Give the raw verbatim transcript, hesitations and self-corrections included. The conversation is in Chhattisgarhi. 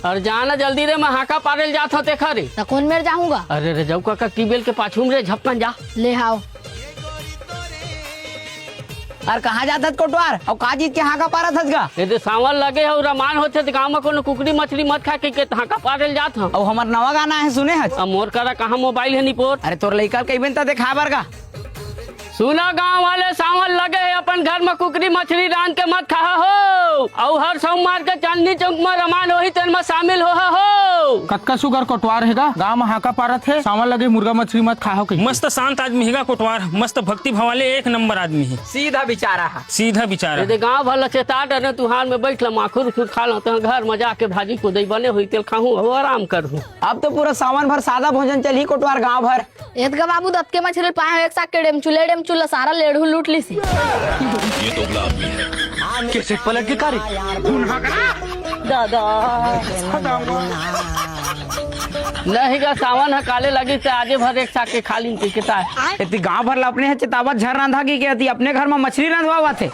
अरे जा ना जल्दी रे, मैं हाका पारे ल जात हंव तेखर रे। त कोन मेर जाहूं गा? अरे रे, जाऊ काका ट्यूबवेल के पाछू में रे, झपकन जा। ले हाव। अरे कहाँ जात हस कोटवार? अउ का चीज के हाका पारत हस गा? ये दे सावन लगे हे अउ रमान होथे त गाँव में कोनो कुकरी मछरी मत खा के, के हाका पारे ल जात हंव। अउ हमर नवा गाना हे सुने हस? अब मोर करा कहाँ मोबाइल हे निपोर? अरे तोर लइका ल कहिबे न त देखाय बर गा। सुना गांव वाले, सावन लगे हे, अपन घर म कुकरी मछली रांध के मत खाहा हो। अउ हर सोमवार के चांदनी चौक म रमान होही, तेन म शामिल होहा हो। कतका सुगर कोटवार हे गा, गांव म हाका पारत हे, सावन लगे मुर्गा मछली मत खाहा हो कहिके। मस्त शांत आदमी हे गा कोटवार, मस्त भक्ति भाव वाले एक नंबर आदमी हे। सीधा बिचारा हा। सीधा बिचारा। ये दे गांव भर ल चेता डरे, तुहार में बैठ ल माखुर उखुर खा ल, त घर म जाके भाजी कुदई बने होही, तेल खाहूं अउ आराम करहूं। अब तो पूरा सावन भर सादा भोजन चलही कोटवार गांव भर। एतका बाबू दतके मछरी पाए हो, एक साग के डेमचुले डेमचुला सारा लेड़हू लूट लिसी। ये तो गुलाब है। कैसे पलट के कारी? दादा। नहीं गा, सावन ह काले लगी त आजे भर एक साग के खा लिन के किता है। एती गांव भर ला अपने ह चेतावत झर रांधा की के एती अपने घर में मछली रांधवावत हे।